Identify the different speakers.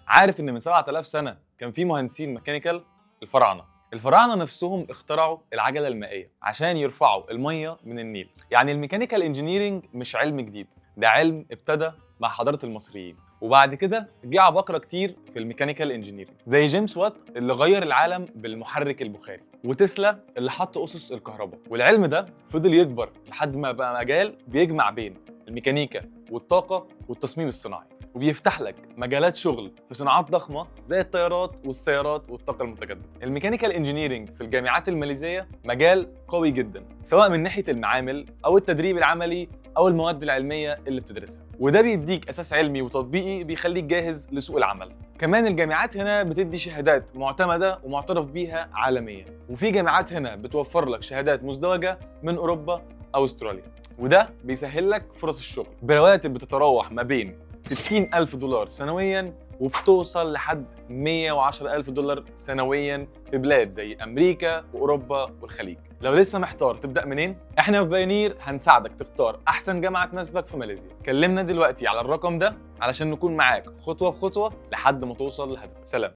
Speaker 1: عارف ان من 7000 سنة كان في مهندسين mechanical؟ الفراعنة. الفراعنة نفسهم اخترعوا العجلة المائية عشان يرفعوا المية من النيل. يعني ال mechanical engineering مش علم جديد، ده علم ابتدى مع حضارة المصريين، وبعد كده جه عباقرة كتير في ال mechanical engineering، زي جيمس وات اللي غير العالم بالمحرك البخاري، وتسلا اللي حط اسس الكهرباء. والعلم ده فضل يكبر لحد ما بقى مجال بيجمع بين الميكانيكا والطاقة والتصميم الصناعي، وبيفتح لك مجالات شغل في صناعات ضخمة زي الطيارات والسيارات والطاقة المتجددة. ال mechanical engineering في الجامعات الماليزيه مجال قوي جدا، سواء من ناحية المعامل او التدريب العملي او المواد العلمية اللي بتدرسها، وده بيديك اساس علمي وتطبيقي بيخليك جاهز لسوق العمل. كمان الجامعات هنا بتدي شهادات معتمدة ومعترف بيها عالميا، وفي جامعات هنا بتوفر لك شهادات مزدوجة من اوروبا او استراليا، وده بيسهل لك فرص الشغل برواتب بتتراوح ما بين 60 ألف دولار سنويا وبتوصل لحد 110 ألف دولار سنويا في بلاد زي أمريكا وأوروبا والخليج. لو لسه محتار تبدأ منين؟ احنا في بايونير هنساعدك تختار أحسن جامعة تناسبك في ماليزيا. كلمنا دلوقتي على الرقم ده علشان نكون معاك خطوة بخطوة لحد ما توصل لهدفك. سلام.